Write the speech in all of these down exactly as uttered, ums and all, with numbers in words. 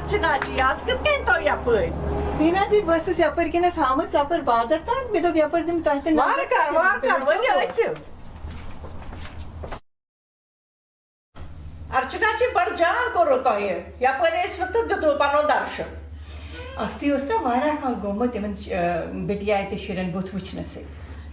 چھِ ناجی، آز کِتھ کٔنۍ تو یَپٲرۍ؟ میٖنا جی، بہٕ ٲسٕس یَپٲرۍ کِنٮ۪تھ آمٕژ، یَپٲرۍ بازر تام، مےٚ دوٚپ یَپٲرۍ دِمہٕ تۄہہِ تہِ نظر۔ وارٕ کر، وارٕ کر، ؤلِو أژِو۔ ارچنا جی، بڑٕ جان کوٚروٕ تۄہہِ، یپٲرۍ ٲسوٕ تہٕ دیُتوٕ پنُن درشن۔ اَکھتُے اوس نا واریاہ کال گوٚمُت یِمن، آ، بِٹیہِ تہٕ شُرٮ۪ن بُتھ وٕچھنَسٕے۔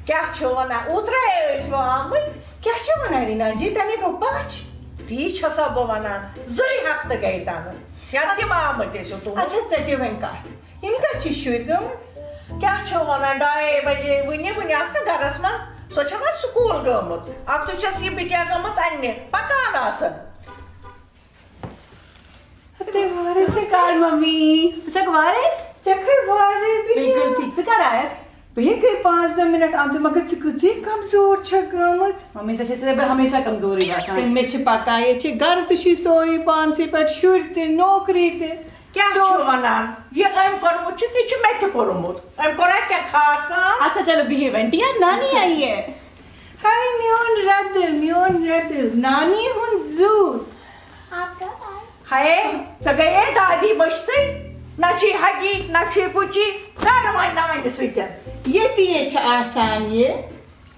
کیٛاہ چھِو ونان، اوترے ٲسوٕ آمٕتۍ۔ کیٛاہ چھِو ونان ریٖنا جی، تَنے گوٚو پَچھ۔ تی چھسا بہٕ ونان، زٕے ہفتہٕ گٔے تنہٕ، یتھ تِم آمٕتۍ ٲسِو تُہُنٛد۔ اچھا، ژٔٹِو وۄنۍ کَتھ، یِم کَتہِ چھِ شُرۍ گٔمٕتۍ؟ کیٛاہ چھِو ونان، ڈاے بجے وُنہِ، وُنہِ آسہٕ نہٕ گرس منٛز، سۄ چھےٚ وۄنۍ سکوٗل گٔمٕژ۔ اَکھتُے چھَس یہِ بِٹیا گٔمٕژ اَننہِ، پکان آسن۔ تُہۍ وارے چھِ کار ممی، ژٕ چھَکھ وارے؟ ژےٚ کھے وارے بِٹیا؟ بِلکُل ٹھیٖک، ژٕ کر آیَکھ؟ بہٕ ہے گٔے پانٛژھ دَہ مِنٹ آمتُے، مگر ژٕ کۭژٕے کمزور چھَکھ گٔمٕژ۔ ممی، ژےٚ چھےٚ سۭتۍ بہٕ ہمیشہ کمزورٕے باسان۔ تہٕ مےٚ چھِ پتہ، ییٚتہِ چھِ گرٕ تہِ چھُے سورُے پانسٕے پٮ۪ٹھ، شُرۍ تہِ، نوکری تہِ۔ کیٛاہ چھُ ونان؟ یہِ أمۍ کوٚرمُت چھُ، تہِ چھُ مےٚ تہِ کوٚرمُت۔ أمۍ کوٚرا کینٛہہ خاص کٲم؟ اچھا چلو بِہِو وۄنۍ، ٹیٖن نانی آیی ہے۔ ہاے میون رَدٕ، میون رَدٕ، نانی ہُنٛد زُو۔ ہاے، ژےٚ گٔیے دادی مٔشتٕے؟ نہ چھُے ہگی، نہ چھُے پُچی، کر وۄنۍ نانہِ سۭتۍ۔ ییٚتی ہے چھِ آسان یہِ۔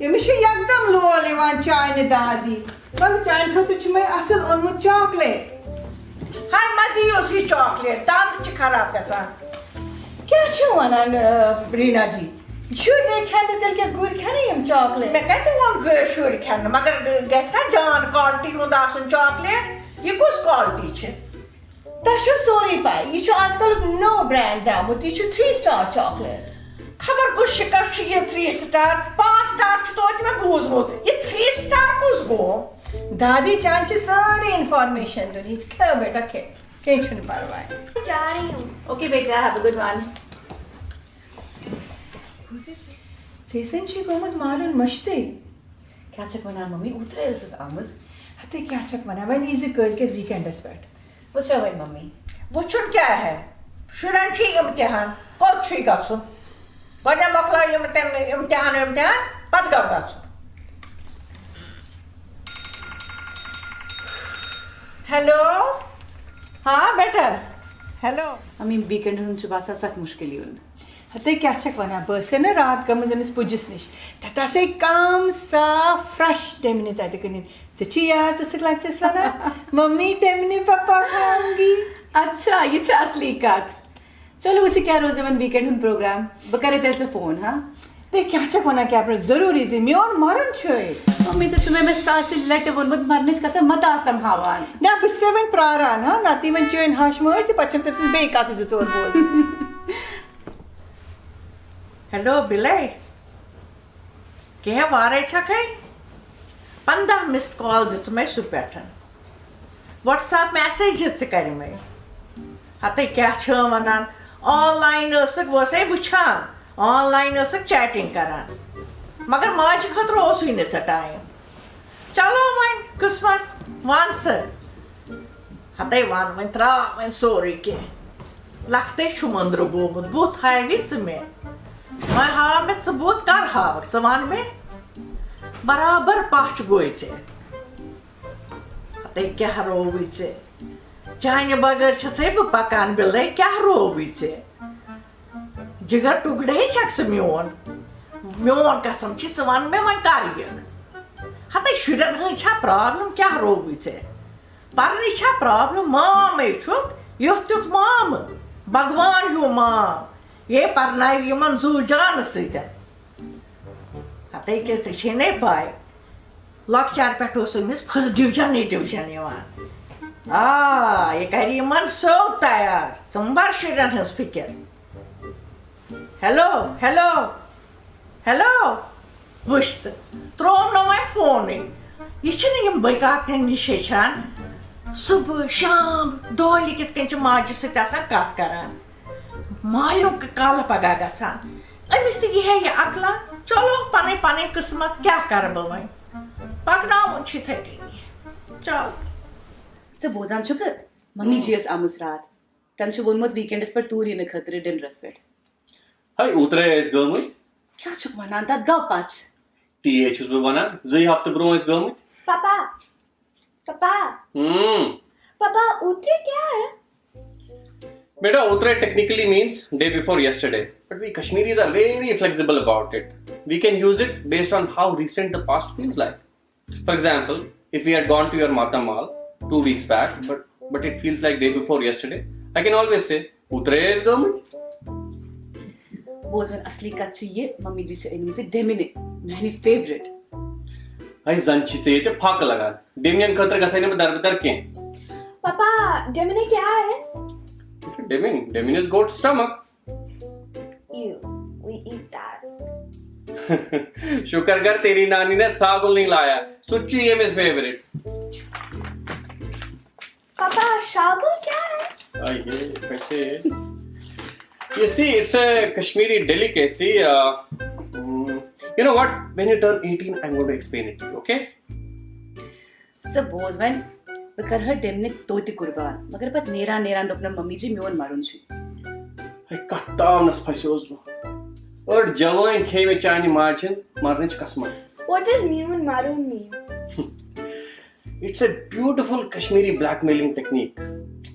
أمِس چھُ یکدم لول یِوان چانہِ دادی۔ وَلہٕ، چانہِ خٲطرٕ چھُ مےٚ اَصٕل اوٚنمُت چاکلیٹ۔ ہاے، مہ دِیوس یہِ چاکلیٹ، دند چھِ خراب گژھان۔ کیٛاہ چھِو وَنان، آ، ریٖنا جی؟ شُرۍ نہٕ کھٮ۪ن تہٕ تیٚلہِ کیٛاہ گُرۍ کھٮ۪نہٕ یِم چاکلیٹ؟ مےٚ کَتہِ ووٚن گٔے شُرۍ کھٮ۪نہٕ، مگر گژھِ نا جان کالٹی ہُنٛد آسُن چاکلیٹ۔ یہِ کُس کالٹی چھِ؟ تۄہہِ چھو سورُے پَے، یہِ چھُ آز کَلُک نوٚو برینڈ درٛامُت، یہِ چھُ تھرٛی سٹار چاکلیٹ۔ خبر کُس شِکَس چھُ یہِ تھرٛی سٹار، پانٛژھ سٹار چھُ توتہِ مےٚ بوٗزمُت، یہِ تھرٛی سٹار کُس گوٚو؟ دادی چانہِ چھِ سٲرٕے انفارمیشن دِنۍ، یہِ کھیٚو بیٹا کھیٚو، کینٛہہ چھُنہٕ پرواے۔ جا رہی ہوں۔ اوکے بیٹا، have a good one۔ ژےٚ سۭتۍ چھُے گوٚمُت مارُن مٔشتٕے۔ کیٛاہ چھَکھ وَنان ممی، اوترَے ٲسٕس آمٕژ۔ ہتے کیٛاہ چھَکھ وَنان، وۄنۍ یی زِ کٲلۍکٮ۪تھ ویٖکٮ۪نڈَس پٮ۪ٹھ۔ وٕچھو وۄنۍ ممی۔ وٕچھُن کیٛاہ ہے، شُرٮ۪ن چھُے اِمتِحان، کوٚت چھُے گژھُن؟ گۄڈٕنٮ۪تھ مۄکلاو یِم تِم اِمتِحان وِمتِحان، پَتہٕ گوٚو گژھُن۔ ہیلو، ہاں بیٹا، ہیلو۔ ممی، ویٖکٮ۪نڈَن ہُنٛد چھُ باسان سَخ مُشکِل یُن۔ ہتے کیٛاہ چھَکھ وَنان، بہٕ ٲسے نہ راتھ گٔمٕژ أمِس پُجِس نِش، تَتھ آسے کَم صاف فرٛٮ۪ش ڈیٚمنہِ تَتہِ کٕنٕنۍ۔ ژےٚ چھُے یاد، ژٕ ٲسٕکھ لۄکچَس وَنان، "ممی ڈیٚمنہِ پاپا کھاؤں گی۔" اچھا، یہِ چھِ اصلی کتھ۔ چلو، وٕچھِ کیٛاہ روزِ یِمن ویٖکٮ۪نڈ ہُنٛد پروگرام۔ بہٕ کرے تیٚلہِ ژےٚ فون، ہاں؟ تُہۍ کیٛاہ چھَکھ وَنان، کیٛاہ پرٛو-، ضروٗری زِ میون مَرُن چھُے۔ ممی، ژےٚ چھُ مےٚ، مےٚ ساسہِ لٹہِ ووٚنمُت، مرنٕچ قسم، مہ تہٕ آس تِم ہاوان۔ نہ، بہٕ چھُسے وۄنۍ پرٛاران، ہاں، نَتہٕ یِمَن چٲنۍ ہَش مہٕ ٲسۍ، پَتہٕ چھَم تٔمۍ سٕنٛز بیٚیہِ کَتھٕ زٕ ژور بوزٕنۍ۔ ہیلو بِلے، کینٛہہ وارے چھکھے؟ پنٛداہ مِسڈ کال دِژمَے سُہ پٮ۪ٹھ، وٹس ایپ میسیجز تہِ کَرِمَے۔ ہتے کیٛاہ چھِ وَنان، آن لاین ٲسٕکھ، بہٕ ٲسَے وٕچھان، آن لاین ٲسٕکھ چیٹنگ کران، مگر ماجہِ خٲطرٕ اوسُے نہٕ ژےٚ ٹایم۔ چلو وۄنۍ قٕسمت، وَن سا۔ ہتے وَن وۄنۍ، ترٛاو وۄنۍ سورُے کینٛہہ۔ لَختَے چھُم أنٛدرٕ گوٚمُت، بُتھ ہاوِ ژٕ مےٚ۔ وۄنۍ ہاو مےٚ ژٕ بُتھ، کَر ہاوَکھ ژٕ، وَن مےٚ۔ برابر پَش گوٚے ژےٚ۔ ہتے کیٛاہ رووُے ژےٚ؟ چانہِ بغٲر چھَسَے بہٕ پَکان، بِلَے کیٛاہ رووُے ژےٚ؟ جگر ٹُکڑے چھکھ ژٕ میون۔ میون قسم چھِ، ژٕ وَن مےٚ وۄنۍ کر یِکھ؟ ہتے شُرٮ۪ن ہٕنٛز چھا پرابلم، کیٛاہ رووُے ژےٚ؟ پرنٕچ چھا پرابلم؟ مامے چھُکھ، یُتھ تیُتھ مامہٕ، بھگوان ہیوٗ مام، یے پرناوِ یِمن زُو جانہٕ سۭتۍ۔ ہتے کیٛاہ ژےٚ چھے نے پاے؟ لۄکچار پٮ۪ٹھ اوس أمِس فٔسٹ ڈِوجنٕے ڈِوجن یِوان۔ آ، یہِ کَرِ یِمَن سیوٚد تیار۔ ژٕ مہٕ بَر شُرٮ۪ن ہٕنٛز فِکِر۔ Hello, hello, hello. وٕچھ تہٕ، ترٛووُم نہٕ وۄنۍ فونٕے۔ یہِ چھِنہٕ یِم بٔے کاکَن نِش ہیٚچھان۔ صُبح، شام، دۄہلہِ کِتھ کٔنۍ چھِ ماجہِ سۭتۍ آسان کَتھ کَران۔ مالیُن کالہٕ پگاہ گژھان۔ أمِس تہِ یی ہے یہِ عقلہ۔ چلو، پنٕنۍ پنٕنۍ قٕسمت، کیٛاہ کرٕ بہٕ وۄنۍ؟ پکناوُن چھُ یِتھَے کٔنی۔ چل۔ ژٕ بوزان چھُکھٕ؟ ممی جی ٲس آمٕژ راتھ۔ تٔمۍ چھُ ووٚنمُت ویٖکٮ۪نڈَس پٮ۪ٹھ توٗرۍ یِنہٕ خٲطرٕ ڈِنرَس پٮ۪ٹھ۔ ہے، اوترے ٲسۍ گٔمٕتۍ۔ کیٛاہ چھُکھ وَنان؟ تَتھ گوٚو پَچھ۔ تی ہے چھُس بہٕ وَنان، زٕے ہفتہٕ برونٛہہ ٲسۍ گٔمٕتۍ۔ पापा, पापा, ہُم۔ पापा, उतरे क्या है? Beta, Utre technically means day before yesterday, but we Kashmiris are very flexible about it. We can use it based on how recent the past feels like. For example, if we had gone to your Matamal two weeks back, but but it feels like day before yesterday, I can always say, "Utre is government." بوزن اصلی کتھ چھِ یہِ، mummy جی چھِ أنمٕژ ڈیمنہِ، میانہِ favourite. ہے، زن چھِ ژےٚ ییٚتہِ پھاکہٕ لگان۔ ڈیمنین خٲطرٕ گژھے نہٕ بہٕ دربٕدر کینٛہہ۔ पापा, डेमने क्या है? Demin, demin is goat stomach. Ew, we eat that. شکر کر تیری نانی نے ژاگُل نہیں لایا۔ سُہ تہِ چھُ ییٚمِس فیورٹ۔ पापा, शागुल क्या है? آ، یہ کیسے ہے؟ You see, it's a Kashmiri delicacy. Uh, mm, you know what? When you turn eighteen, I'm going to explain it to you, okay? ژٕ بوز وۄنۍ، بہٕ کرٕ ہا ڈیمنہِ توتہِ قربان، مگر پتہٕ نیران نیران دوٚپ نہٕ ممی جی میون مرُن چھُے۔ ہے، کتھ تاونس پھسیوس بہٕ۔ أڑ جوٲنۍ کھے مےٚ چانہِ ماجہِ ہٕنٛدۍ مرنٕچ قسمت۔ What does میون مرُن mean? It's a beautiful Kashmiri blackmailing technique,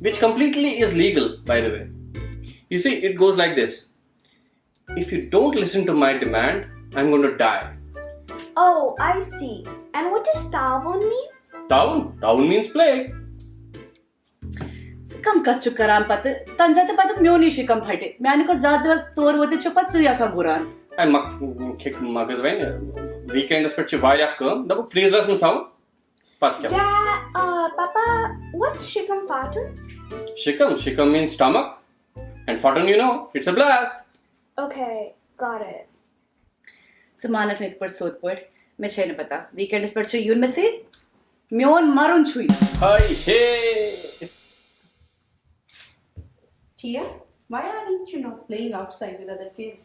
which completely is legal, by the way. You see, it goes like this. If you don't listen to my demand, I'm going to die. Oh, I see. And what does तावुन mean? Taun? Taun means plague. ژٕ کم کتھ چھُکھ کران پتہٕ؟ تنہٕ ساتہٕ پتہٕ میونٕے شِکم پھٹہِ، میانہِ کھۄتہٕ زیادٕ تور وٲتِتھ چھُ پتہٕ ژٕے آسان گُران۔ ہے، مۄک-، کھیٚکھ مغز وۄنۍ۔ ویٖکینڈس پٮ۪ٹھ چھِ واریاہ کٲم، دَپُکھ فریزرس منٛز تھاوُن، پتہٕ کھٮ۪مو۔ Dad, uh, पापा, what's शिकम फाटुन? Shikam, shikam means stomach, and fatun, you know, it's a blast. Okay, got it. ژٕ مانکھ نہٕ یِتھ پٲٹھۍ سیوٚد پٲٹھۍ، مےٚ چھے نہٕ پتہ۔ ویٖکینڈس پٮ۪ٹھ چھُ یُن مےٚ سۭتۍ، میون مرُن چھُے۔ Hey, hey. Tia, why aren't you not playing outside with other kids?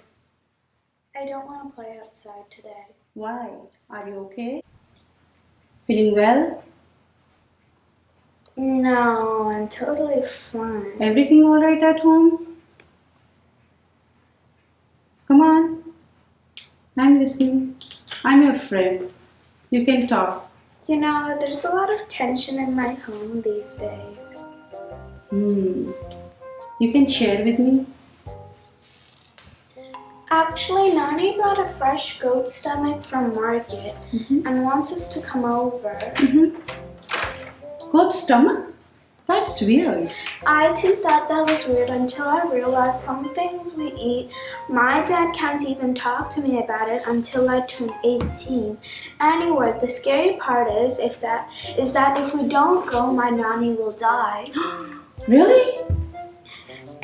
I don't want to play outside today. Why? Are you okay? Feeling well? No, I'm totally fine. Everything all right at home? Come on. I'm listening. I'm your friend. You can talk. You know, there's a lot of tension in my home these days. Hmm. You can share with me. Actually, Nani brought a fresh goat stomach from market and wants us to come over. Goat stomach? That's weird. I too thought that was weird until I realized some things we eat, my dad can't even talk to me about it until I turn eighteen. Anyway, the scary part is if that is that if we don't go, my nanny will die. Really?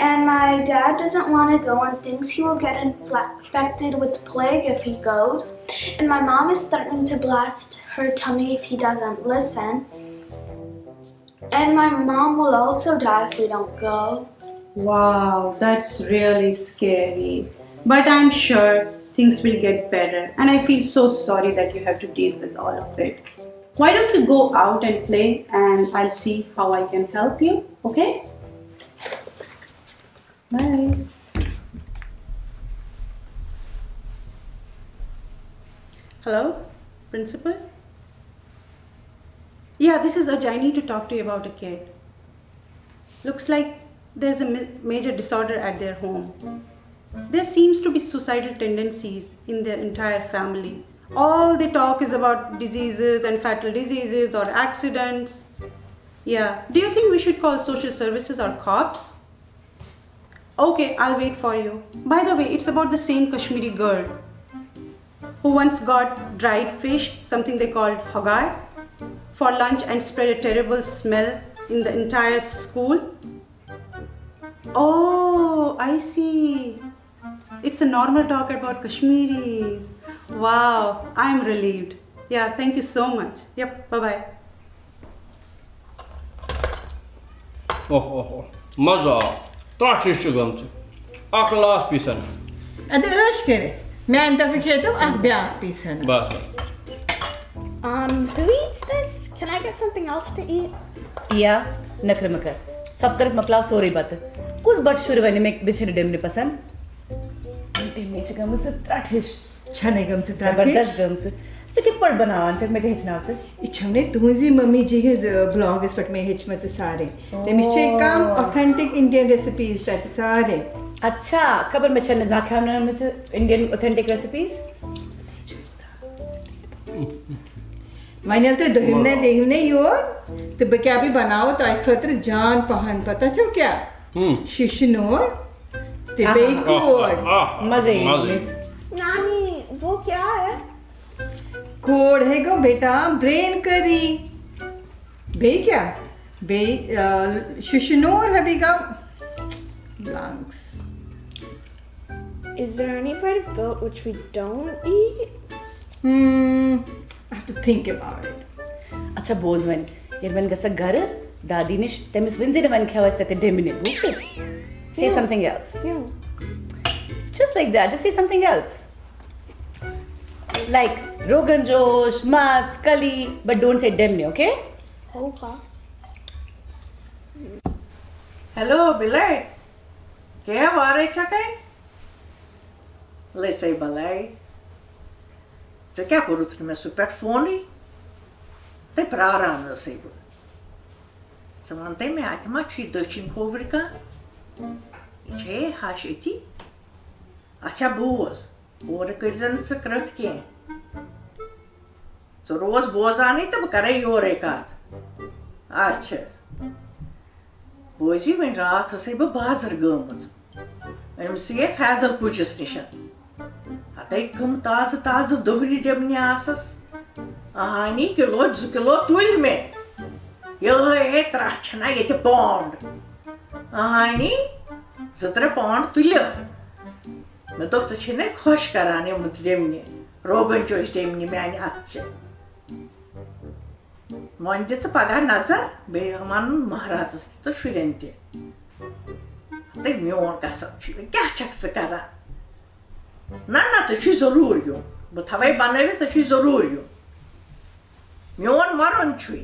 And my dad doesn't want to go and thinks he will get infla- infected with plague if he goes. And my mom is threatening to blast her tummy if he doesn't listen. And my mom will also die if we don't go. Wow, that's really scary. But I'm sure things will get better. And I feel so sorry that you have to deal with all of it. Why don't you go out and play and I'll see how I can help you, okay? Bye. Hello, principal? Yeah, this is Ajay. I need to talk to you about a kid. Looks like there's a ma- major disorder at their home. There seems to be suicidal tendencies in their entire family. All they talk is about diseases and fatal diseases or accidents. Yeah. Do you think we should call social services or cops? Okay, I'll wait for you. By the way, it's about the same Kashmiri girl who once got dried fish, something they called hogar, for lunch and spread a terrible smell in the entire school. Oh, I see. It's a normal talk about Kashmiris. Wow, I'm relieved. Yeah, thank you so much. Yep, bye bye. اوہ اوہ اوہ، مزٕ آو۔ ترٛٹھ ہِش چھِ گٔمژٕ۔ اکھ لاسٹ پیٖسن۔ اَدٕ عٲش کٔرِتھ میٛانہِ طرفہٕ کھیٚیتو اَکھ بیٛاکھ پیٖس ہنا۔ بس بس۔ Um, who eats this? Can I get something else to eat? Tia, نخرٕ مہٕ کر۔ ژھۄپہٕ کٔرِتھ مۄکلاو سورُے بتہٕ۔ کُس بٹہٕ شُرۍ ونہِ مےٚ بیٚیہِ چھنہٕ ڈیمنہِ پسند؟ ڈیمنہِ چھِ گٔمٕژ ترٛٹھ ہِش۔ چھَنَے گٔمژٕ ترٛٹھ ہِش۔ زبردست گٔمژٕ۔ ژٕ کِتھ پٲٹھۍ بَناوان چھَکھ، مےٚ تہِ ہیٚچھناو تہٕ۔ یہِ چھَم نے تُہٕنٛزی مٔمی جی ہٕنٛز، آ، بلاگَس پٮ۪ٹھ مےٚ ہیٚچھمَژٕ سارے۔ تٔمِس چھِ کَم authentic Indian recipes تَتہِ سارے۔ اچھا، خبر مےٚ چھَنہٕ زانٛہہ کھیٛاونٲومٕژ Indian authentic recipes۔ وۄنۍ ییٚلہِ تُہۍ دٔہِمہِ دۄہہِ یِیِو یور تہٕ بہٕ کیٛاہ بہٕ بَناوو تۄہہِ خٲطرٕ جان پَہَن، پَتہ چھو کیٛاہ؟ ہم۔ شِشہٕ نوٗر تہٕ بیٚیہِ آہا۔ کوڈ۔ آہ، آہ، مَزٕ یی۔ مَزٕ یی۔ نانی، وہ کیا ہے؟ کوڈ ہے گوٚو بیٹا brain curry۔ بیٚیہِ کیٛاہ؟ بیٚیہِ، آ، شِشہٕ نوٗر ہے بیٚیہِ گوٚو lungs۔ Is there any part of goat which we don't eat? Hmm, I have to think about it. اچھا، بوز وۄنۍ، ییٚلہِ وۄنۍ گژھکھ گرٕ، دادی نِش، تٔمِس ؤنۍ زِ نہٕ وۄنۍ کھٮ۪و اَسہِ تَتہِ ڈیٚمنہِ، بوٗزتھٕ؟ Say Yeah. something else. Yeah. Just like that, just say something else. Like rogan josh, ماز, کلی, but don't say ڈیٚمنہِ, okay? Okay. ہیلو بِلے، کیٛاہ وارَے چھَکھَے؟ لٔسَے بَلَے۔ ژےٚ کیٛاہ کوٚرُتھ نہٕ مےٚ سُہ پٮ۪ٹھ فونٕے؟ تہٕ پرٛاران ٲسٕے بہٕ۔ ژٕ وَن تہٕ مےٚ، اَتہِ ما چھُے دٔچھِنۍ کھووُرۍ کانٛہہ؟ یہِ چھے ہَش أتی۔ اچھا بوز، اورٕ کٔرۍ زِ نہٕ ژٕ کرٛتھ کینٛہہ۔ ژٕ روز بوزانٕے تہٕ بہٕ کَرَے یورَے کَتھ۔ اچھا۔ بوزی، وۄنۍ راتھ ٲسٕے بہٕ بازر گٔمٕژ۔ أمۍ سٕے فیضل پُجِس نِش۔ ہَتَے کٕم تازٕ تازٕ دُگنہِ ڈیٚمنہِ آسَس۔ اہانی کِلو زٕ کِلو تُلۍ مےٚ۔ یِہوٚے ترٛٹھ چھَنا ییٚتہِ پونٛڈ۔ اہانی زٕ ترٛےٚ پونٛڈ تُلِم۔ مےٚ دوٚپ، ژٕ چھے نَے خۄش کَران یِم ڈیٚمنہِ، روغن جوش ڈیٚمنہِ میٛانہِ اَتھٕ چہِ۔ وۄنۍ دِ ژٕ پگاہ نظر، بیٚیہِ وَنُن مہرازَس تہِ تہٕ شُرٮ۪ن تہِ۔ تہٕ میون قسم چھُ، کیٛاہ چھَکھ ژٕ کَران؟ نہ، نہ، ژےٚ چھُے ضروٗر یُن۔ بہٕ تھاوَے بَنٲوِتھ، ژےٚ چھُے ضروٗر یُن۔ میون مَرُن چھُے۔